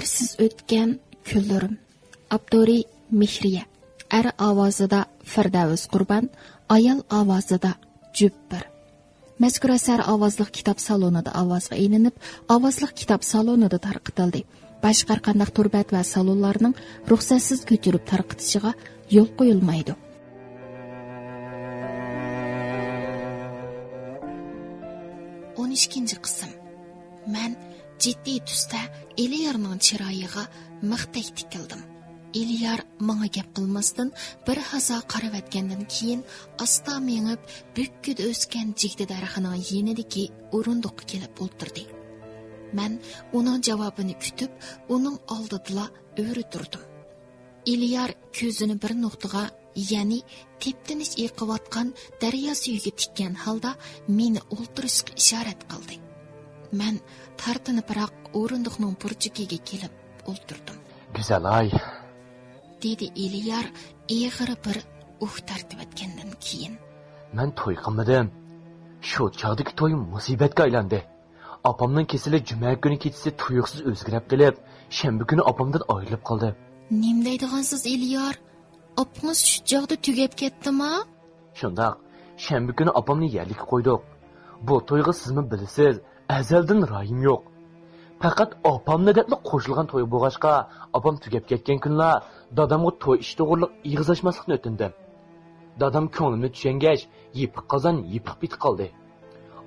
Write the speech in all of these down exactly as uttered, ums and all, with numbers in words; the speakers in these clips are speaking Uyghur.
سىز ئۆتكەن كۈنلىرىم. ئاپتورى مېھرىيە. ئەر ئاۋازىدا فىردەۋس قۇربان، ئايال ئاۋازىدا جۈپپىر. مەزكۇر ئەسەر ئاۋازلىق كىتاب سالونىدا ئاۋازغا ئېلىنىپ، ئاۋازلىق كىتاب سالونىدا تارقىتىلدى. باشقا ھەرقانداق تور بەت ۋە سالونلارنىڭ رۇخسەتسىز كۆچۈرۈپ تارقىتىشىغا يول قويۇلمايدۇ. ئون ئىككىنچى قىسىم. مەن جىددىي تۈستە ئېلىيارنىڭ چىرايىغا مىختەك تىكىلدىم. ئېلىيار ماڭا گەپ قىلماستىن، بىر ھازا قارىۋەتكەندىن كېيىن، ئاستا مېڭىپ، بۈككىدە ئۆسكەن جىگدە دەرىخىنىڭ يېنىدىكى ئورۇندۇققا كېلىپ ئولتۇردى. مەن ئۇنىڭ جاۋابىنى كۈتۈپ، ئۇنىڭ ئالدىدىلا ئۆرە تۇردۇم. ئېلىيار كۆزىنى بىر نۇقتىغا، يەنى تىپتىنچ ئېقىۋاتقان دەريا سۈيىگە تىككەن ھالدا مېنى ئولتۇرۇشقا ئىشارەت قىلدى. مەن تارتىنىپراق ئورۇندۇقنىڭ بۇرجىكىگە كېلىپ ئولتۇردۇم. گۈزەلاي، دېدى ئېلىيار ئېغىر بىر ئۇھ تارتىۋەتكەندىن كېيىن. مەن توي قىلمىدىم. شۇ چاغدىكى توي مۇسىبەتكە ئايلاندى. ئاپامنىڭ كېسىلى جۈمە كۈنى كېچىسى تۇيۇقسىز ئۆزگىرىپ قېلىپ، شەنبە كۈنى ئاپامدىن ئايرىلىپ قالدىم. نېمە دەيدىغانسىز، ئېلىيار؟ ئاپىڭىز شۇ چاغدا تۈگەپ كەتتىما؟ شۇنداق. شەنبە كۈنى ئاپامنى يەرلىككە قويدۇق. بۇ تويغا سىزمۇ بىلىسىز، ئەزەلدىن رايىم يوق. پەقەت ئاپامنى دەپلا قوشۇلغان توي بولغاچقا، ئاپام تۈگەپ كەتكەن كۈنلا دادامغا توي ئىشى توغرىلىق ئېغىز ئاچماسلىقنى ئۆتۈندۈم. دادام كۆڭلۈمنى چۈشەنگەچ، يېپىق قازان يېپىق پېتى قالدى.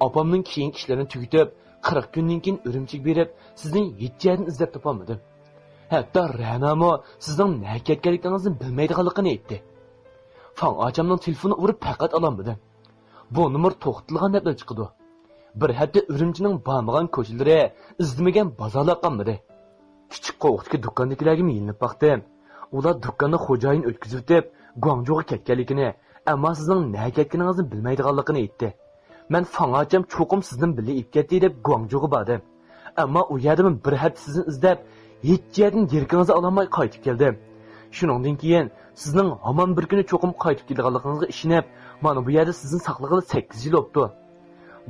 ئاپامنىڭ كېيىنكى ئىشلىرىنى تۈگىتىپ، قىرىق كۈندىن كېيىن ئۈرۈمچىگە بېرىپ، سىزنى ھېچ يەردىن ئىزدەپ تاپالمىدىم. ھەتتا رەنامۇ سىزنىڭ نەگە كەتكەنلىكىڭىزنى بىلمەيدىغانلىقىنى ئېيتتى. فاڭ ئاچامنىڭ تېلېفونىنى ئۇرۇپ پەقەت ئالالمىدىم. بۇ نومۇر توختىتىلغان دەپلا چىقىدۇ. بىر ھەپتە ئۈرۈمچىنىڭ بارمىغان كوچىلىرى، ئىزدىمىگەن بازارلار قالمىدى. كىچىك قوۋۇقتىكى دۇكاندىكىلەرگىمۇ يېلىنىپ باقتىم. ئۇلار دۇكاننى خوجايىن ئۆتكۈزۈۋېتىپ، گۇاڭجۇغا كەتكەنلىكىنى، ئەمما سىزنىڭ نەگە كەتكىنىڭىزنى بىلمەيدىغانلىقىنى ئېيتتى. مەن فاڭ ئاچام چوقۇم سىزدىن بىللە ئېلىپ كەتتى دەپ گۇاڭجۇغا باردىم. ئەمما ئۇ يەردىمۇ بىر ھەپتە سىزنى ئىزدەپ، ھېچ يەردىن دېرىكىڭىزنى ئالالماي قايتىپ كەلدىم. شۇنىڭدىن كېيىن سىزنىڭ ھامان بىر كۈنى چوقۇم قايتىپ كېلىدىغانلىقىڭىزغا ئىشىنىپ، مانا بۇ يەردە سىزنى ساقلىغىلى سەككىز يىل بوپتۇ.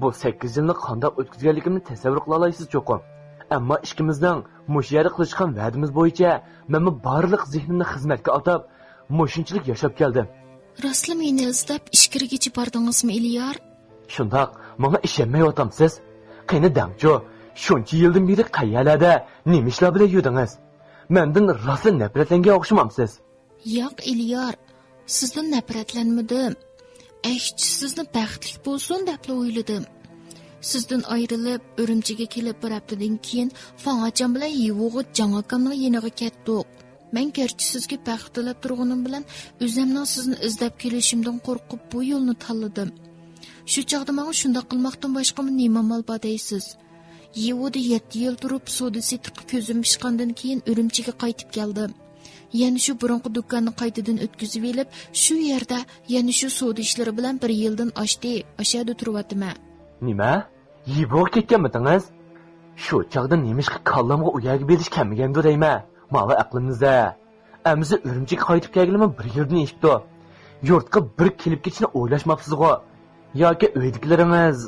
بۇ سەككىز يىلنى قانداق ئۆتكۈزگەنلىكىمنى تەسەۋۋۇر قىلالايسىز چوقۇم. ئەمما ئىككىمىزنىڭ مۇشۇ يەردە قىلىشقان ۋەدىمىز بويىچە مەنمۇ بارلىق زېھنىمنى خىزمەتكە ئاتاپ، مۇشۇنچىلىك ياشاپ كەلدىم. راستلا مېنى ئىزدەپ ئىچكىرىگىچە باردىڭىزمۇ، ئېلىيار؟ شۇنداق، ماڭا ئىشەنمەيۋاتامسىز؟ قېنى دەڭچۇ، شۇنچە يىلدىن بېرى قەيەرلەردە، نېمە ئىشلار بىلەن يۈردىڭىز؟ مەندىن راستلا نەپرەتلەنگەن ئوخشىمامسىز؟ ياق، ئېلىيار، سىزدىن نەپرەتلەنمىدىم. ئەكسىچە سىزنى بەختلىك بولسۇن دەپلا ئويلىدىم. سىزدىن ئايرىلىپ، ئۈرۈمچىگە كېلىپ بىر ھەپتىدىن كېيىن فاڭاچام بىلەن يىۋۇغا جاڭ ئاكامنىڭ يېنىغا كەتتۇق. مەن گەرچە سىزگە بەخت تىلەپ تۇرغىنىم بىلەن، ئۆزەمنىڭ سىزنى ئىزدەپ كېلىشىمدىن قورقۇپ بۇ يولنى تاللىدىم. شۇ چاغدا ماڭا شۇنداق قىلماقتىن باشقىمۇ نېمە ئامال بار دەيسىز؟ يىۋۇدا يەتتە يىل تۇرۇپ، سودا سېتىققا كۆزۈم پىشقاندىن كېيىن ئۈرۈمچىگە قايتىپ كەلدىم. يەنە شۇ بۇرۇنقى دۇكاننى قايتىدىن ئۆتكۈزۈۋېلىپ، شۇ يەردە يەنە شۇ سودا ئىشلىرى بىلەن بىر يىلدىن ئاشتى، ئاشۇ يەردە تۇرۇۋاتىمەن. نېمە؟ يىۋۇغا كەتكەنمىدىڭىز؟ شۇ چاغدا نېمىشقا كاللامغا ئۇ يەرگە بېرىش كەلمىگەندۇ دەيمەن. ماۋۇ ئەقلىمىزدە. ئەمىسە ئۈرۈمچىگە قايتىپ كەلگىلىمۇ بىر يىلدىن ئېشىپتۇ. يۇرتقا بىر كېلىپ كېتىشنى ئويلاشماپسىزغۇ؟ ياكى ئۆيدىكىلىرىڭىز؟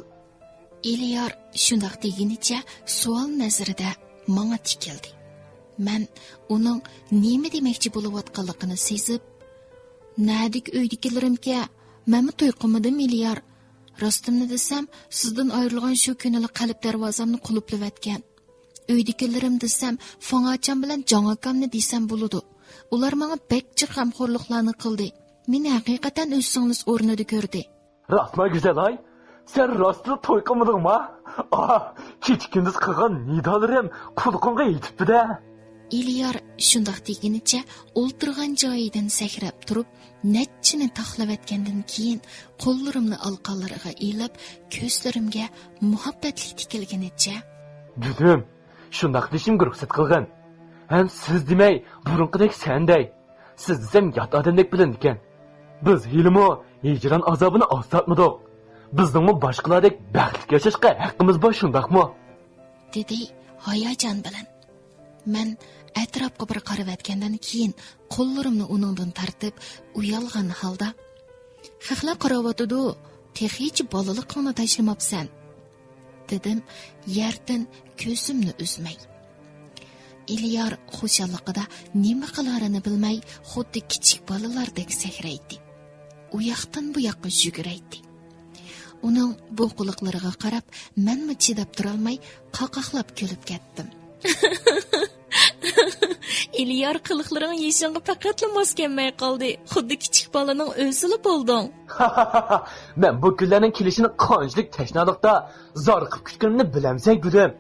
ئېلىيار شۇنداق دېگىنىچە سوئال نەزىرىدە ماڭا تىكىلدى. مەن ئۇنىڭ نېمە دېمەكچى بولۇۋاتقانلىقىنى سېزىپ، نەدىكى ئۆيدىكىلىرىمكەن؟ مەنمۇ توي قىلمىدىم، ئېلىيار. راستىمنى دېسەم، سىزدىن ئايرىلغان شۇ كۈنىلا قەلب دەرۋازامنى قۇلۇپلىۋەتكەن. ئۆيدىكىلىرىم دېسەم، فاڭاچام بىلەن جاڭ ئاكامنى دېسەم بولىدۇ. ئۇلار ماڭا بەك جىق غەمخورلۇقلارنى قىلدى. مېنى ھەقىقەتەن ئۆز سىڭلىسى ئورنىدا كۆردى. راستما، گۈزەلئاي؟ سەن راستلا توي قىلمىدىڭما؟ ئاھ، كېچە-كۈندۈز قىلغان نىدالىرىم قۇلىقىڭغا يېتىپتۇ-دە. ئېلىيار شۇنداق دېگىنىچە ئولتۇرغان جايىدىن سەكرەپ تۇرۇپ، نەچچىنى تاقلىۋەتكەندىن كېيىن، قوللىرىمنى ئالقانلىرىغا ئېلىپ، كۆزلىرىمگە مۇھەببەتلىك تىكىلگىنىچە، گۈلۈم، شۇنداق دېيىشىمگە رۇخسەت قىلغىن. ھەم سىز دېمەي، بۇرۇنقىدەك سەن دەي. سىز دېسەم يات ئادەمدەك بىلىنىدىكەن. بىز ھېلىمۇ ھىجران ئازابىنى ئاز تارتمىدۇق. بىزنىڭمۇ باشقىلاردەك بەختلىك ياشاشقا ھەققىمىز بار، شۇنداقمۇ؟ دېدى ھاياجان بىلەن. مەن ئەتراپقا بىر قارىۋەتكەندىن كېيىن قوللىرىمنى ئۇنىڭدىن تارتىپ، ئۇيالغان ھالدا، خەقلەر قاراۋاتىدۇ، تېخىچە بالىلىقىڭنى تاشلىماپسەن، دېدىم يەردىن كۆزۈمنى ئۈزمەي. ئېلىيار خۇشاللىقىدا نېمە قىلارىنى بىلمەي، خۇددى كىچىك بالىلاردەك سەكرەيتتى. ئۇ ياقتىن بۇ ياققا يۈگۈرەيتتى. ئۇنىڭ بۇ قىلىقلىرىغا قاراپ، مەنمۇ چىداپ تۇرالماي، قاقاقلاپ كۈلۈپ كەتتىم. ئېلىيار، قىلىقلىرىڭ يېشىڭغا پەقەتلا ماس كەلمەي قالدى. خۇددى كىچىك بالىنىڭ ئۆزىلا بولدۇڭ. مەن بۇ كۈنلەرنىڭ كېلىشىنى قانچىلىك تەشنالىقتا زارىقىپ كۈتكىنىمنى بىلەمسەن، گۈلۈم؟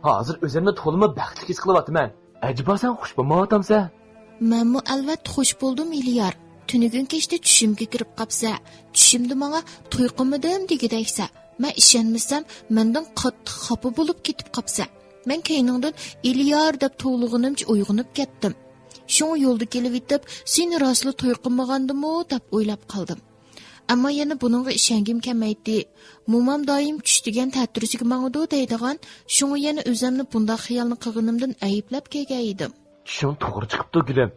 ھازىر ئۆزۈمنى تولىمۇ بەختلىك ھېس قىلىۋاتىمەن. ئەجەبا سەن خۇش بولمايۋاتامسەن؟ مەنمۇ ئەلۋەتتە خۇش بولدۇم، ئېلىيار. تۈنۈگۈن كەچتە چۈشۈمگە كىرىپ قاپسەن. چۈشۈمدە ماڭا توي قىلمىدىم دېگۈدەكسەن. مەن ئىشەنمىسەم، مەندىن قاتتىق خاپا بولۇپ كېتىپ قاپسەن. مەن كەينىڭدىن ئېلىيار دەپ توۋلىغىنىمچە ئويغىنىپ كەتتىم. شۇڭا يولدا كېلىۋېتىپ، سېنى راستلا توي قىلمىغاندىمۇ دەپ ئويلاپ قالدىم. ئەمما يەنە بۇنىڭغا ئىشەنگۈم كەلمەيتتى. مومام دائىم چۈش دېگەن تەتۈرىسىگە ماڭىدۇ دەيدىغان، شۇڭا يەنە ئۆزەمنى بۇنداق خىيالنى قىلغىنىمدىن ئەيىبلەپ كەلگەن ئىدىم. چۈشۈڭ توغرا چىقىپتۇ، گۈلۈم.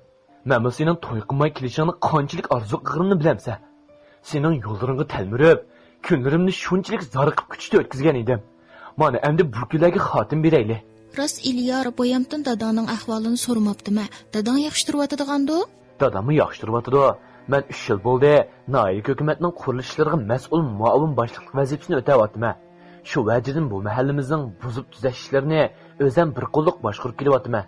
مەنمۇ سېنىڭ توي قىلماي كېلىشىڭنى قانچىلىك ئارزۇ قىلغىنىمنى بىلەمسەن؟ سېنىڭ يوللىرىڭغا تەلمۈرۈپ، كۈنلىرىمنى شۇنچىلىك زارىقىپ كۈتۈشتە ئۆتكۈزگەن ئىدىم. مانا ئەمدى بۇ كۈنلەرگە خاتىمە بېرەيلى. راست، ئېلىيار، بايامتىن داداڭنىڭ ئەھۋالىنى سورىماپتىمەن. داداڭ ياخشى تۇرۇۋاتىدىغاندۇ؟ داداممۇ ياخشى تۇرۇۋاتىدۇ. مەن ئۈچ يىل بولدى ناھىيە ھۆكۈمەتنىڭ قۇرۇلۇش ئىشلىرىغا مەسئۇل مۇئاۋىن باشلىقلىق ۋەزىپىسىنى ئۆتەۋاتىمەن. شۇ ۋەجىدىن بۇ مەھەللىمىزنىڭ بۇزۇپ تۈزەش ئىشلىرىنى ئۆزەم بىر قوللۇق باشقۇرۇپ كېلىۋاتىمەن.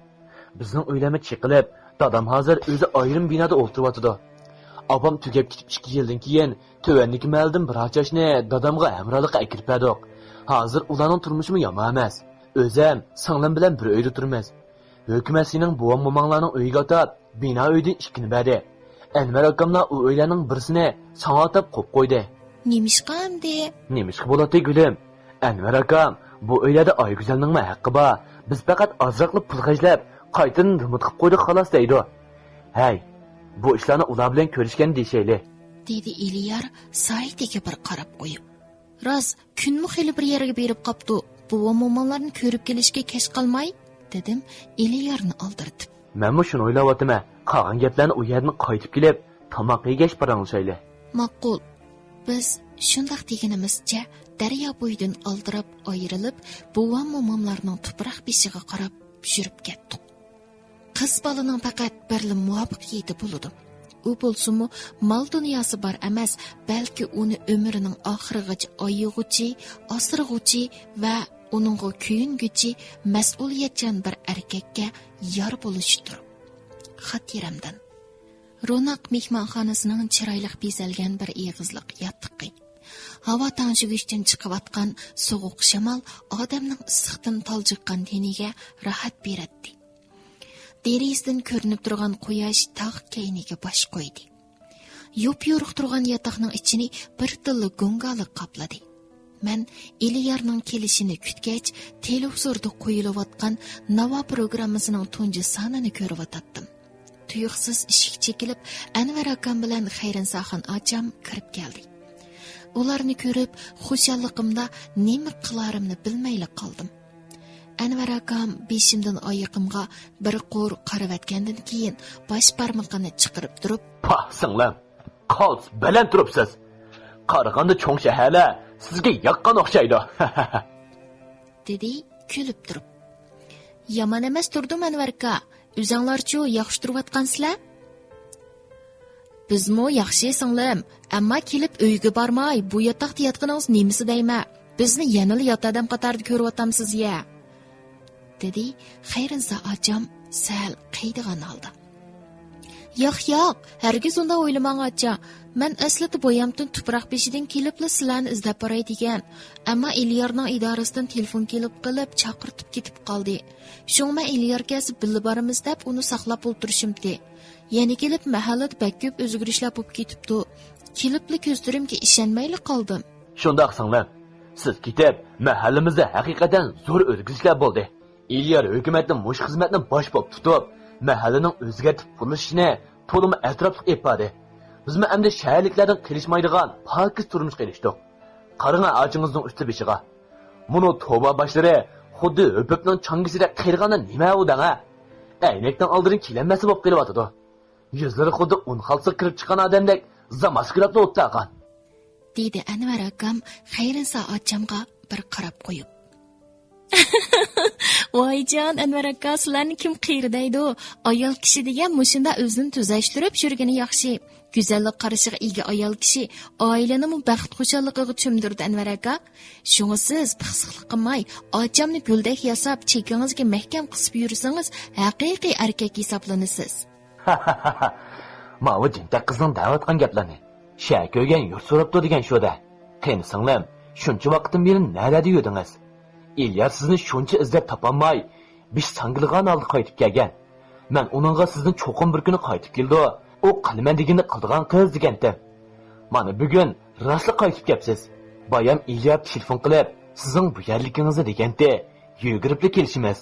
بىزنىڭ ئۆيلەرمۇ چېقىلىپ، دادام ھازىر ئۆزى ئايرىم بىنادا ئولتۇرۇۋاتىدۇ. ئاپام تۈگەپ كېتىپ ئىككى يىلدىن كېيىن تۆۋەندىكى مەھەللىدىن بىرەر چاچنى دادامغا ھەمراھلىققا ئەكىرىپ بەردۇق. ھازىر ئۇلارنىڭ تۇرمۇشىمۇ يامان ئەمەس. ئۆزەم، سىڭلىم بىلەن بىر ئۆيدە تۇرىمىز. ھۆكۈمەت سېنىڭ بوۋام موماڭلارنىڭ ئۆيىگە ئاتاپ، بىنا ئۆيدىن ئىككىنى بەردى. ئەنۋەر ئاكاملار ئۇ ئۆيلەرنىڭ بىرسىنى ساڭا ئاتاپ قويۇپ قويدى. نېمىشقا ئەمدى؟ نېمىشقا بولاتتى، گۈلۈم؟ ئەنۋەر ئاكام، بۇ ئۆيلەردە ئايگۈزەلنىڭمۇ ھەققى بار. بىز پەقەت ئازراقلا پۇل خەجلەپ، قايتىدىن رېمونت قىلىپ قويدۇق خالاس دەيدۇ. ھەي، بۇ ئىشلارنى ئۇلار بىلەن كۆرۈشكەندە دېيىشەيلى. دېدى ئېلىيار سائىتىگە بىر قاراپ قويۇپ. راست، كۈنمۇ خېلى بىر يەرگە بېرىپ قاپتۇ. بوۋام موماملارنى كۆرۈپ كېلىشكە كەچ قالماي، دېدىم ئېلىيارنى ئالدىرىتىپ. مەنمۇ شۇنى ئويلاۋاتىمەن. قالغان گەپلەرنى ئۇ يەردىن قايتىپ كېلىپ، تاماق يېگەچ پاراڭلىشايلى. ماقۇل. بىز شۇنداق دېگىنىمىزچە دەريا بويىدىن ئالدىراپ ئايرىلىپ، بوۋام موماملارنىڭ تۇپراق بېشىغا قاراپ يۈرۈپ كەتتۇق. قىز بالىنىڭ پەقەت بىرلا مۇۋەپپەقىيىتى بولىدۇ. ئۇ بولسىمۇ مال دۇنياسى بار ئەمەس، بەلكى ئۇنى ئۆمرىنىڭ ئاخىرىغىچە ئايىغۇچى، ئاسرىغۇچى ۋە ئۇنىڭغا كۆيۈنگۈچى مەسئۇلىيەتچان بىر ئەركەككە يار بولۇشىدۇر. خاتىرەمدىن. روناق مېھمانخانىسىنىڭ چىرايلىق بېزەلگەن بىر ئېغىزلىق ياتىقى. ھاۋا تەڭشىگۈچتىن چىقىۋاتقان سوغۇق شامال ئادەمنىڭ ئىسسىقتىن تالجىققان تېنىگە راھەت بېرەتتى. دېرىزىدىن كۆرۈنۈپ تۇرغان قۇياش تاغ كەينىگە باش قويدى. يوپيورۇق تۇرغان ياتاقنىڭ ئىچىنى بىر تىللا گۇڭگالىق قاپلىدى. مەن ئېلىيارنىڭ كېلىشىنى كۈتكەچ، تېلېۋىزوردا قويۇلۇۋاتقان ناۋا پروگراممىسىنىڭ تۇنجى سانىنى كۆرۈۋاتاتتىم. تۇيۇقسىز ئىشىك چېكىلىپ، ئەنۋەر ئاكام بىلەن خەيرىنساخان ئاچام كىرىپ كەلدى. ئۇلارنى كۆرۈپ، خۇشاللىقىمدا نېمە قىلارىمنى بىلمەيلا قالدىم. ئەنۋەر ئاكام بېشىمدىن ئايىغىمغا بىر قۇر قارىۋەتكەندىن كېيىن، باش بارمىقىنى چىقىرىپ تۇرۇپ، پاھ، سىڭلىم، قالتىس بەلەن تۇرۇپسىز. قارىغاندا چوڭ شەھەرلەر سىزگە ياققان ئوخشايدۇ. دېدى كۈلۈپ تۇرۇپ. يامان ئەمەس تۇردۇم، ئەنۋەركا. ئۆزەڭلارچۇ، ياخشى تۇرۇۋاتقانسىلەر؟ بىزمۇ ياخشى، سىڭلىم. ئەمما كېلىپ ئۆيگە بارماي، بۇ ياتاقتا ياتقىنىڭىز نېمىسى دەيمەن؟ بىزنى يەنىلا يات ئادەم قاتارىدا كۆرۈۋاتامسىز يە؟ دېدى خەيرىنسا ئاچام سەل قىيىدىغان ھالدا. ياق، ياق، ھەرگىز ئۇنداق ئويلىماڭ، ئاچا. مەن ئەسلىدە بايامتىن تۇپراق بېشىدىن كېلىپلا سىلەرنى ئىزدەپ باراي دېگەن. ئەمما ئېلىيارنىڭ ئىدارىسىدىن تېلېفون كېلىپ قېلىپ، چاقىرتىپ كېتىپ قالدى. شۇڭا مەن ئېلىيار كەلسە بىللە بارىمىز دەپ ئۇنى ساقلاپ ئولتۇرۇشۇمتى. يەنە كېلىپ مەھەللىدە بەك كۆپ ئۆزگىرىشلەر بولۇپ كېتىپتۇ. كېلىپلا كۆزلىرىمگە ئىشەنمەيلا قالدىم. شۇنداق سىڭلىم، سىز كېتىپ مەھەللىمىزدە ھەقىقەتەن زور ئۆزگىرىشلەر بولدى. ئېلىيار ھۆكۈمەتتىن مۇشۇ خىزمەتنى باش بولۇپ تۇتۇپ، مەھەللىنىڭ ئۆزگەرتىپ قۇرۇلۇشىنى تولىمۇ ئەتراپلىق ئېلىپ باردى. بىزمۇ ئەمدى شەھەرلىكلەردىن قېلىشمايدىغان پاكىز تۇرمۇشقا ئېرىشتۇق. قاراڭە ئاچىڭىزنىڭ ئۈستى بېشىغا. مۇنۇ توۋا باشلىرى خۇددى ھۆپۈپنىڭ چاڭگىسىدەك قېرىغاندا نېمە ئۇ دەڭە؟ ئەينەكنىڭ ئالدىدىن كېلەلمەسلا بولۇپ قېلىۋاتىدۇ. يۈزلىرى خۇددى ئۇن خالتىسىغا كىرىپ چىققان ئادەمدەك زاماسكىراپلا ئولتۇرغان. دېدى ئەنۋەر ئاكام خەيرىنسا ئاچامغا بىر قاراپ قويۇپ. ۋايجان، ئەنۋەر ئاكا، سىلەرنى كىم قېرى دەيدۇ؟ ئايال كىشى دېگەن مۇشۇنداق ئۆزىنى تۈزەشتۈرۈپ يۈرگىنى ياخشى. گۈزەللىك قارىشىغا ئىگە ئايال كىشى ئائىلىنىمۇ بەخت-خۇشاللىقىغا چۆمدۈرىدۇ، ئەنۋەر ئاكا. شۇڭا سىز پىخسىقلىق قىلماي، ئاچامنى گۈلدەك ياساپ، چېكىڭىزگە مەھكەم قىسىپ يۈرسىڭىز، ھەقىقىي ئەركەك ھېسابلىنىسىز. ماۋۇ جىنتەك قىزنىڭ دەۋاتقان گەپلىرىنى. شە كۆرگەن يۇرت سوراپتۇ دېگەن شۇ-دە. قېنى سىڭلىم، شۇنچە ۋاقىتتىن بېرى نەدە يۈردىڭىز؟ ئېلىيار سىزنى شۇنچە ئىزدەپ تاپالماي، بېشى ساڭگىلىغان ھالدا قايتىپ كەلگەن. مەن ئۇنىڭغا سىزنى چوقۇم بىر كۈنى قايتىپ كېلىدۇ، ئۇ قىلىمەن دېگىنىنى قىلىدىغان قىز دېگەنتىم. مانا بۈگۈن راستلا قايتىپ كەپسىز. بايام ئېلىيار تېلېفون قىلىپ، سىزنىڭ بۇ يەرلىكىڭىزنى دېگەنتى، يۈگۈرۈپلا كېلىشىمىز.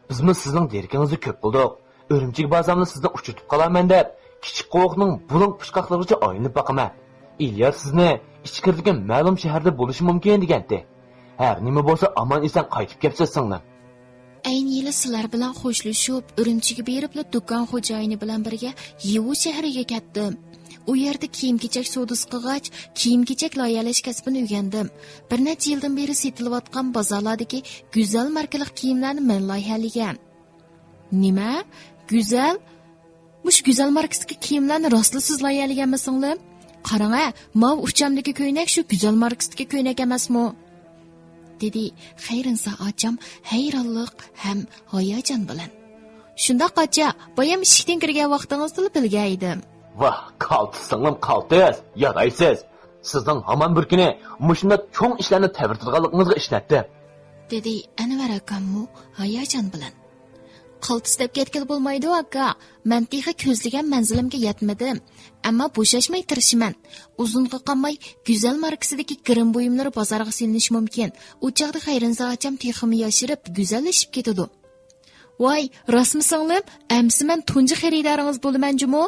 بىزمۇ سىزنىڭ دېرىكىڭىزنى كۆپ قىلدۇق. ئۈرۈمچىگە بارساملا سىزنى ئۇچرىتىپ قالارمەن دەپ، كىچىك قوۋۇقنىڭ بۇلۇڭ پۇچقاقلىرىغىچە ئايلىنىپ باقىمەن. ئېلىيار سىزنى ئىچكىرىدىكى مەلۇم شەھەردە بولۇشى مۇمكىن دېگەنتى. ھەر نېمە بولسا ئامان-ئېسەن قايتىپ كەپسىز سىڭلىم. ئەينى يىلى سىلەر بىلەن خوشلىشىپ، ئۈرۈمچىگە بېرىپلا دۇكان خوجايىنى بىلەن بىرگە يىۋۇ شەھىرىگە كەتتىم. ئۇ يەردە كىيىم-كېچەك سودىسى قىلغاچ، كىيىم-كېچەك لايىھەلەش كەسپىنى ئۆگەندىم. بىر نەچچە يىلدىن بېرى سېتىلىۋاتقان بازارلاردىكى گۈزەل ماركىلىق كىيىملەرنى مەن لايىھەلىگەن. نېمە؟ گۈزەل؟ مۇشۇ گۈزەل ماركىسىدىكى كىيىملەرنى راستلا سىز لايىھەلىگەنمۇ سىڭلىم؟ قاراڭە، ماۋۇ ئۇچامدىكى كۆينەك شۇ گۈزەل ماركىسىدىكى كۆينەك ئەمەسمۇ؟ دېدى خەيرىنسا ئاچام ھەيرانلىق ھەم ھاياجان بىلەن. شۇنداق ئاچا، بايام ئىشىكتىن كىرگەن ۋاقتىڭىزدىلا بىلگەن ئىدىم. ۋاھ، قالتىس سىڭلىم، قالتىس، يارايسىز. سىزنىڭ ھامان بىر كۈنى مۇشۇنداق چوڭ ئىشلارنى تەۋرىتىدىغانلىقىڭىزغا ئىشىنەتتىم. دېدى ئەنۋەر ئاكاممۇ ھاياجان بىلەن. قالتىس دەپ كەتكىلى بولمايدۇ، ئاكا. مەن تېخى كۆزلىگەن مەنزىلىمگە يەتمىدىم. ئەمما بوشاشماي تىرىشىمەن. ئۇزۇنغا قالماي گۈزەل ماركىسىدىكى گىرىم بۇيۇملىرى بازارغا سېلىنىشى مۇمكىن. ئۇ چاغدا خەيرىنسا ئاچام تېخىمۇ ياشىرىپ، گۈزەللىشىپ كېتىدۇ. ۋاي، راستمۇ سىڭلىم؟ ئەمسە مەن تۇنجى خېرىدارىڭىز بولىمەن جۇمۇ؟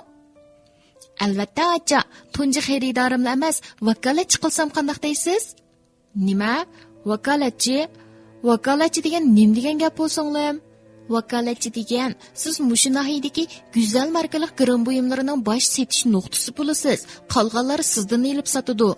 ئەلۋەتتە، ئاچا. تۇنجى خېرىدارىملا ئەمەس، ۋاكالەتچى قىلسام قانداق دەيسىز؟ نېمە؟ ۋاكالەتچى؟ ۋاكالەتچى دېگەن نېمە دېگەن گەپ بۇ سىڭلىم؟ ۋاكالەتچى دېگەن، سىز مۇشۇ ناھىيىدىكى گۈزەل ماركىلىق گىرىم بۇيۇملىرىنىڭ باش سېتىش نۇقتىسى بولىسىز. قالغانلار سىزدىن ئېلىپ ساتىدۇ.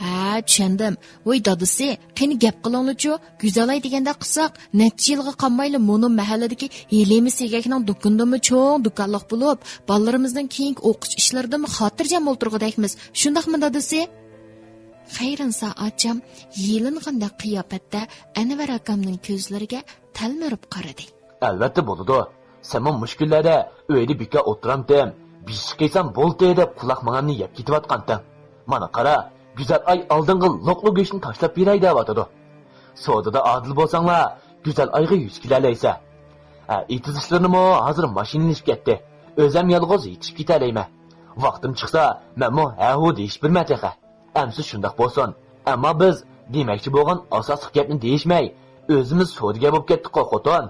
ھە، چۈشەندىم. ۋوي دادىسى، قېنى گەپ قىلىڭلىچۇ، گۈزەل ئاي دېگەندەك قىلساق، نەچچە يىلغا قالمايلا مۇنۇ مەھەللىدىكى ھېلىمۇ سېگەكنىڭ دۇكىنىدىمۇ چوڭ دۇكانلىق بولۇپ، بالىلىرىمىزنىڭ كېيىنكى ئوقۇش ئىشلىرىدىمۇ خاتىرجەم ئولتۇرغۇدەكمىز. شۇنداقمۇ دادىسى؟ خەيرىنسا ئاچام يېلىنغاندەك قىياپەتتە ئەنۋەر ئاكامنىڭ كۆزلىرىگە تەلمۈرۈپ قارىدى. ئەلۋەتتە بولىدۇ. سەنمۇ مۇشۇ كۈنلەردە ئۆيدە بىكار ئولتۇرامتىم، بىشىك قىيسام بولدى دەپ قۇلاق مېڭەمنى يەپ كېتىۋاتقانتىڭ. مانا قارا، گۈزەل ئاي ئالدىنقى لوقلۇق گۆشنى تاشلاپ بېرەي دەۋاتىدۇ. سودىدا ئادىل بولساڭلار، گۈزەل ئايغا يۈز كېلەلەيسەن. ھە، ئېتىز ئىشلىرىنىمۇ ھازىر ماشىنا ئېلىشىپ كەتتى. ئۆزەم يالغۇز يېتىشىپ كېتەلەيمەن. ۋاقتىم چىقسا، مەنمۇ ھە-ھۇ دېيىشىپ بېرىمەن تېخى. ئەمسە شۇنداق بولسۇن. ئەمما بىز دېمەكچى بولغان ئاساسلىق گەپنى دېيىشمەي، ئۆزىمىز سودىگەر بولۇپ كەتتۇققۇ، خوتۇن.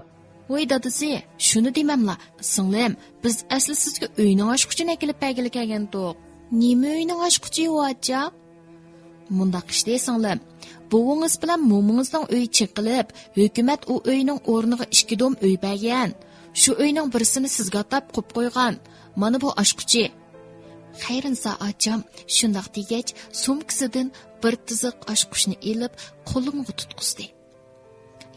ۋوي دادىسى، شۇنى دېمەملا، سىڭلىم، بىز ئەسلى سىزگە ئۆينىڭ ئاچقۇچىنى ئەكېلىپ بەرگىلى كەلگەنتۇق. نېمە ئۆينىڭ ئاچقۇچى ئۇ، ئاچا؟ مۇنداق ئىشتە سىڭلىم، بوۋىڭىز بىلەن مومىڭىزنىڭ ئۆيى چېقىلىپ، ھۆكۈمەت ئۇ ئۆينىڭ ئورنىغا ئىككى دوم ئۆي بەرگەن. شۇ ئۆينىڭ بىرسىنى سىزگە ئاتاپ قويۇپ قويغان. مانا بۇ ئاچقۇچى. خەيرىنسا ئاچام شۇنداق دېگەچ، سومكىسىدىن بىر تىزىق ئاچقۇچنى ئېلىپ، قولۇمغا تۇتقۇزدى.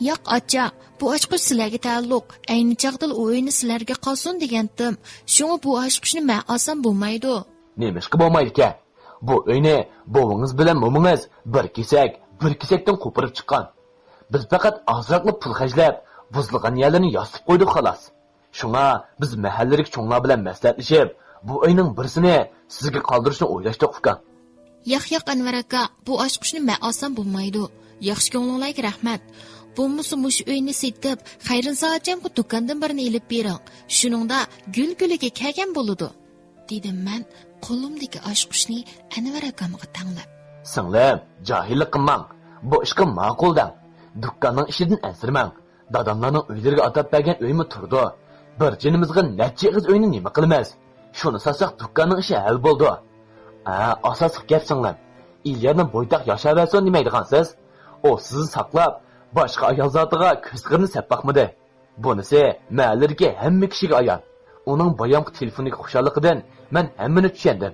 ياق، ئاچا، بۇ ئاچقۇچ سىلەرگە تەئەللۇق. ئەينى چاغدىلا ئۇ ئۆينى سىلەرگە قالسۇن دېگەنتىم. شۇڭا بۇ ئاچقۇچنى مەن ئالسام بولمايدۇ. نېمىشقا بولمايدىكەن؟ بۇ ئۆينى بوۋىڭىز بىلەن مومىڭىز بىر كېسەك، بىر كېسەكتىن قوپۇرۇپ چىققان. بىز پەقەت ئازراقلا پۇل خەجلەپ، بۇزۇلغان يەرلىرىنى ياسىتىپ قويدۇق، خالاس. شۇڭا بىز مەھەللىدىكى چوڭلار بىلەن مەسلىھەتلىشىپ، بۇ ئۆينىڭ بىرسىنى سىزگە قالدۇرۇشنى ئويلاشتۇق، ئۇكام. ياق، ياق، ئەنۋەر ئاكا، بۇ ئاچقۇچنى مەن ئالسام بولمايدۇ. ياخشى كۆڭلۈڭلارگە رەھمەت. بولمىسا مۇشۇ ئۆينى سېتىپ، خەيرىنسا ئاچامغا دۇكاندىن بىرنى ئېلىپ بېرىڭ. شۇنىڭدا گۈل گۈلىگە كەلگەن بولىدۇ، دېدىم مەن قولۇمدىكى ئاچقۇچنى ئەنۋەر ئاكامغا تەڭلەپ. سىڭلىم، جاھىللىق قىلماڭ. بۇ ئىشقا ماقۇل دەڭ. دۇكاننىڭ ئىشىدىن ئەنسىرىمەڭ. داداملارنىڭ ئۆيلىرىگە ئاتاپ بەرگەن ئۆيمۇ تۇرىدۇ. بىر جېنىمىزغا نەچچە ئېغىز ئۆينى نېمە قىلىمىز؟ شۇنى ساتساق دۇكاننىڭ ئىشى ھەل بولىدۇ. ھە، ئاساسلىق گەپ سىڭلىم. ئېلىيارنىڭ بويتاق ياشاۋەرسۇن دېمەيدىغانسىز؟ ئۇ سىزنى ساقلاپ، باشقا ئايال زاتىغا كۆز قىرىنى سەپ باقمىدى. بۇنىسى مەھەللىدىكى ھەممە كىشىگە ئايان. ئۇنىڭ بايامقى تېلېفوندىكى خۇشاللىقىدىن مەن ھەممىنى چۈشەندىم.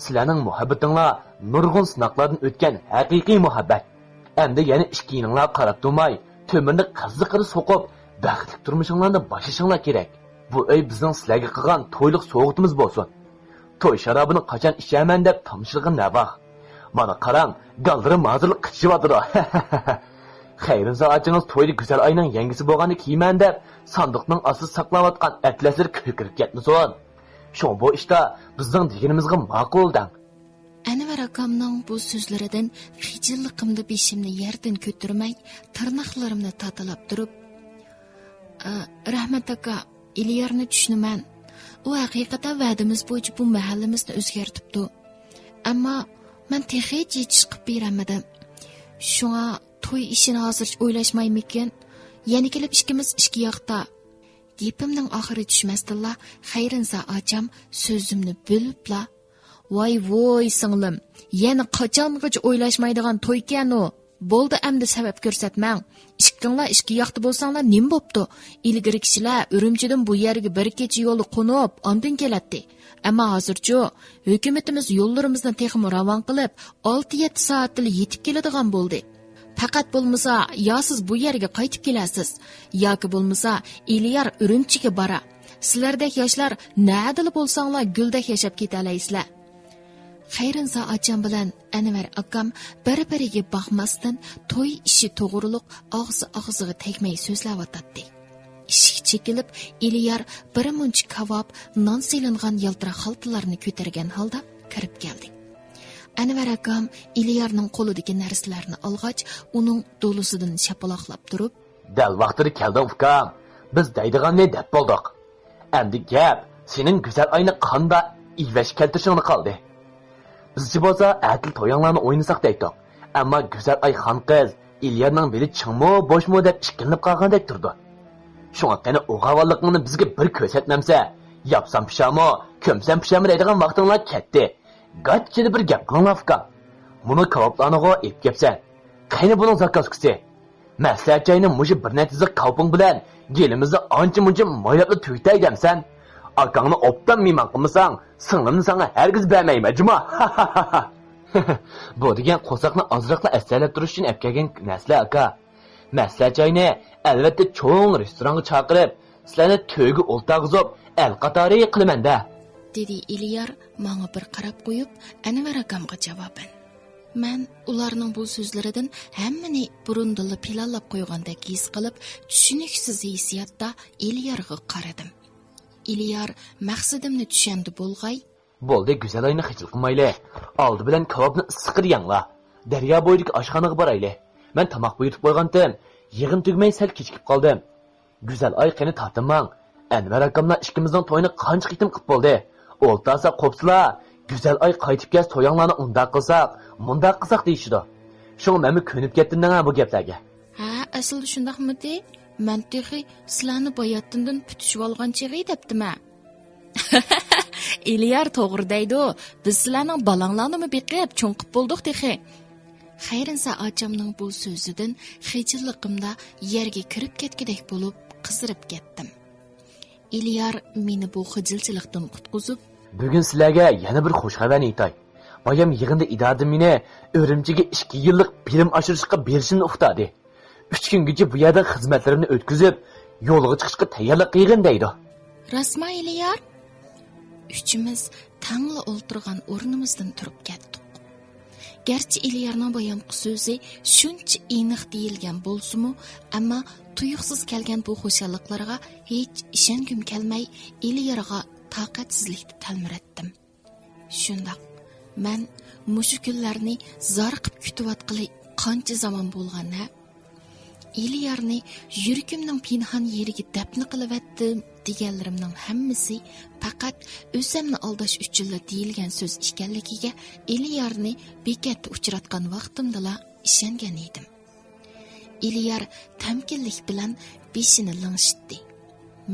سىلەرنىڭ مۇھەببىتىڭلار نۇرغۇن سىناقلاردىن ئۆتكەن ھەقىقىي مۇھەببەت. ئەمدى يەنە ئىككىيىڭلارغا قاراپ تۇرماي، تۆمۈرنى قىزىقىدا سوقۇپ، بەختلىك تۇرمۇشۇڭلارنى باشلىشىڭلار كېرەك. بۇ ئۆي بىزنىڭ سىلەرگە قىلغان تويلۇق سوۋغىتىمىز بولسۇن. توي شارابىنى قاچان ئىچەرمەن دەپ تامشىلىغىن نەۋاخ. مانا قاراڭ، گاللىرىم ھازىرلا قىچىشىۋاتىدۇ. خەيرىنسا ئاچىڭىز تويدا گۈزەل ئاينىڭ يەڭگىسى بولغاننى كىيىمەن دەپ، ساندۇقنىڭ ئاستىدا ساقلاۋاتقان ئەتلەسلىرى كۆكىرىپ كەتمىسۇن. شۇڭا بۇ ئىشتا بىزنىڭ دېگىنىمىزغا ماقۇل دەڭ. ئەنۋەر ئاكامنىڭ بۇ سۆزلىرىدىن خىجىللىقىمدا بېشىمنى يەردىن كۆتۈرمەي، تىرناقلىرىمنى تاتىلاپ تۇرۇپ، ئە، رەھمەت ئاكا، ئېلىيارنى چۈشىنىمەن. ئۇ ھەقىقەتەن ۋەدىمىز بويىچە بۇ مەھەللىمىزنى ئۆزگەرتىپتۇ. ئەمما مەن تېخىچە يېتىشقا بېرەلمىدىم. شۇڭا توي ئىشىنى ھازىرچە ئويلاشمايمىكىن؟ يەنە كېلىپ ئىككىمىز ئىككى ياقتا. گېپىمنىڭ ئاخىرى چۈشمەستىنلا خەيرىنسا ئاچام سۆزۈمنى بۆلۈپلا، ۋاي ۋوي سىڭلىم، يەنە قاچانغىچە ئويلاشمايدىغان تويكەن ئۇ. بولدى ئەمدى سەۋەب كۆرسەتمەڭ. ئىككىڭلار ئىككى ياقتا بولساڭلار نېمە بوپتۇ؟ ئىلگىرى كىشىلەر ئۈرۈمچىدىن بۇ يەرگە بىر كېچە يولى قونۇپ ئاندىن كېلەتتى. ئەمما ھازىرچۇ؟ ھۆكۈمىتىمىز يوللىرىمىزنى تېخىمۇ راۋان قىلىپ، ئالتە يەتتە سائەتتىلا يېتىپ كېلىدىغان بولدى. پەقەت بولمىسا يا سىز بۇ يەرگە قايتىپ كېلەسىز، ياكى بولمىسا ئېلىيار ئۈرۈمچىگە بارا. سىلەردەك ياشلار نەدىلا بولساڭلار گۈلدەك ياشاپ كېتەلەيسىلەر. خەيرىنسا ئاچام بىلەن ئەنۋەر ئاكام بىر-بىرىگە باقماستىن توي ئىشى توغرۇلۇق ئاغزى ئاغزىغا تەگمەي سۆزلەۋاتاتتى. ئىشىك چېكىلىپ، ئېلىيار بىر مۇنچە كاۋاپ، نان سېلىنغان يالتىراق خالتىلارنى كۆتۈرگەن ھالدا كىرىپ كەلدى. ئەنۋەر ئاكام ئېلىيارنىڭ قولىدىكى نەرسىلەرنى ئالغاچ، ئۇنىڭ دولىسىدىن شاپىلاقلاپ تۇرۇپ، دەل ۋاقتىدا كەلدىڭ ئۇكام. بىز دەيدىغاننى دەپ بولدۇق. ئەمدى گەپ سېنىڭ گۈزەل ئاينى قاندا ئىۋەشكە كەلتۈرۈشۈڭدە قالدى. بىزچە بولسا ئەتىلا تويۇڭلارنى ئوينىساق دەيتتۇق. ئەمما گۈزەل ئاي خانقىز ئېلىيارنىڭ بېلى چىڭمۇ، بوشمۇ دەپ ئىككىلىنىپ قالغاندەك تۇرىدۇ. شۇڭا قېنى ئوغاۋانلىقىڭنى بىزگە بىر كۆرسەتمەمسە، ياپسام پىشامۇ، كۆمسەم پىشامۇ دەيدىغان ۋاقتىڭلار كەتتى. گاچچىدا بىر گەپ قىلىڭلار ئۇكام. مۇنۇ كاۋاپلارنىغۇ ئېلىپ كەپسەن. قېنى بۇنىڭ زاكازكىسى؟ مەسلىھەتچى ئاينى مۇشۇ بىر نەچچە زىق كاۋىپىڭ بىلەن گېلىمىزنى ئانچە-مۇنچە مايلاپلا تۈگىتەي دەمسەن؟ ئاكاڭنى ئوبدان مېھمان قىلمىساڭ، سىڭلىمنى ساڭا ھەرگىز بەرمەيمەن جۇما. بۇ دېگەن قورساقنى ئازراقلا ئەستەرلەپ تۇرۇش ئۈچۈن ئەپ كەلگەن نەرسىلەر ئاكا. مەسلىھەتچى ئاينى ئەلۋەتتە چوڭ رېستورانغا چاقىرىپ، سىلەرنى تۆگە ئولتۇرغۇزۇپ ئەل قاتارى قىلىمەن-دە. دېدى ئېلىيار ماڭا بىر قاراپ قويۇپ، ئەنۋەر ئاكامغا جاۋابەن. مەن ئۇلارنىڭ بۇ سۆزلىرىدىن ھەممىنى بۇرۇندىنلا پىلانلاپ قويغاندەك ھېس قىلىپ، چۈشىنىكسىز ھېسسىياتتا ئېلىيارغا قارىدىم. ئېلىيار مەقسىتىمنى چۈشەندى بولغاي. بولدى، گۈزەل ئاينى خىجىل قىلمايلى. ئالدى بىلەن كاۋاپنى ئىسسىقىدا يەڭلا. دەريا بويىدىكى ئاشخانىغا بارايلى. مەن تاماق بۇيرۇتۇپ قويغانتىم. يىغىن تۈگىمەي سەل كېچىكىپ قالدىم. گۈزەل ئاي، قېنى تارتىنماڭ. ئەنۋەر ئاكاملار ئىككىمىزنىڭ تويىنى قانچە قېتىم قىلىپ بولدى. ئولتۇرسا قوپسىلا، گۈزەل ئاي قايتىپ كەلسە تويۇڭلارنى ئۇنداق قىلساق، مۇنداق قىلساق دېيىشىدۇ. شۇڭا مەنمۇ كۆنۈپ كەتتىم دەڭە بۇ گەپلەرگە. ھە، ئەسلىدە شۇنداقمىدى؟ مەن تېخى سىلەرنى باياتىندىن پۈتۈشۈۋالغان چېغى دەپتىمەن. ئېلىيار توغرا دەيدۇ، بىز سىلەرنىڭ بالاڭلارنىمۇ بېقىپ چوڭ قىپ بولدۇق تېخى. خەيرىنسا ئاچامنىڭ بۇ سۆزىدىن خىجىللىقىمدا يەرگە كىرىپ كەتكۈدەك بولۇپ قىزىرىپ كەتتىم. ئېلىيار مېنى بۇ خىجىلچىلىقتىن قۇتقۇزۇپ، بۈگۈن سىلەرگە يەنە بىر خۇش خەۋەرنى ئېيتاي. بايام يىغىندا ئىدارىدىن مېنى ئۈرۈمچىگە ئىككى يىللىق بىلىم ئاشۇرۇشقا بېرىشىمنى ئۇقتۇردى. ئۈچ كۈنگىچە بۇ يەردە خىزمەتلىرىمنى ئۆتكۈزۈپ، يولغا چىقىشقا تەييارلىق قىلغىن دەيدۇ. راستما، ئېلىيار؟ ئۈچىمىز تەڭلا ئولتۇرغان ئورنىمىزدىن تۇرۇپ كەتتۇق. گەرچە ئېلىيارنىڭ بايامقى سۆزى شۇنچە ئېنىق دېيىلگەن بولسىمۇ، ئەمما تۇيۇقسىز كەلگەن بۇ خۇشاللىقلارغا ھېچ ئىشەنگۈم كەلمەي، ئېلىيارغا تاقەتسىزلىكتە تەلمۈرەتتىم. شۇنداق، مەن مۇشۇ كۈنلەرنى زارىقىپ كۈتۈۋاتقىلى قانچە زامان بولغان ھە؟ ئېلىيارنى يۈرىكىمنىڭ پىنھان يېرىگە دەپنە قىلىۋەتتىم دېگەنلىرىمنىڭ ھەممىسى پەقەت ئۆزۈمنى ئالداش ئۈچۈنلا دېيىلگەن سۆز ئىكەنلىكىگە ئېلىيارنى بېكەتتە ئۇچراتقان ۋاقتىمدىلا ئىشەنگەن ئىدىم. ئېلىيار تەمكىنلىك بىلەن بېشىنى لىڭشىتتى.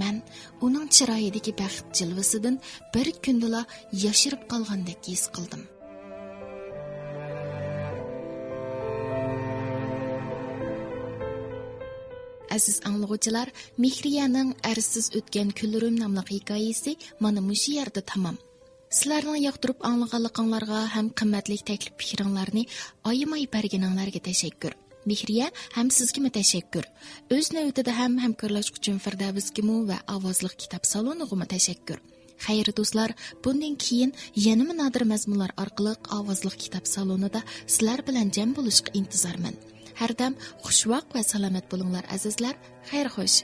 مەن ئۇنىڭ چىرايىدىكى بەخت جىلۋىسىدىن بىر كۈندىلا ياشىرىپ قالغاندەك ھېس قىلدىم. ئەزىز ئاڭلىغۇچىلار، مېھرىيەنىڭ ئەرزسىز ئۆتكەن كۈنلىرىم ناملىق ھېكايىسى مانا مۇشۇ يەردە تامام. سىلەرنىڭ ياقتۇرۇپ ئاڭلىغانلىقىڭلارغا ھەم قىممەتلىك تەكلىپ پىكرىڭلارنى ئايىماي بەرگىنىڭلارغا تەشەككۈر. مېھرىيە، ھەم سىزگىمۇ تەشەككۈر. ئۆز نۆۋىتىدە ھەم ھەمكارلاشقۇچىم فىردەۋسكىمۇ ۋە ئاۋازلىق كىتاب سالونىغىمۇ تەشەككۈر. خەير دوستلار، بۇندىن كېيىن يەنىمۇ نادىر مەزمۇنلار ئارقىلىق ئاۋازلىق كىتاب سالونىدا سىلەر بىلەن جەم بولۇشقا ئىنتىزارمەن. ھەردەم خۇشۋاق ۋە سالامەت بولۇڭلار ئەزىزلەر. خەير خوش.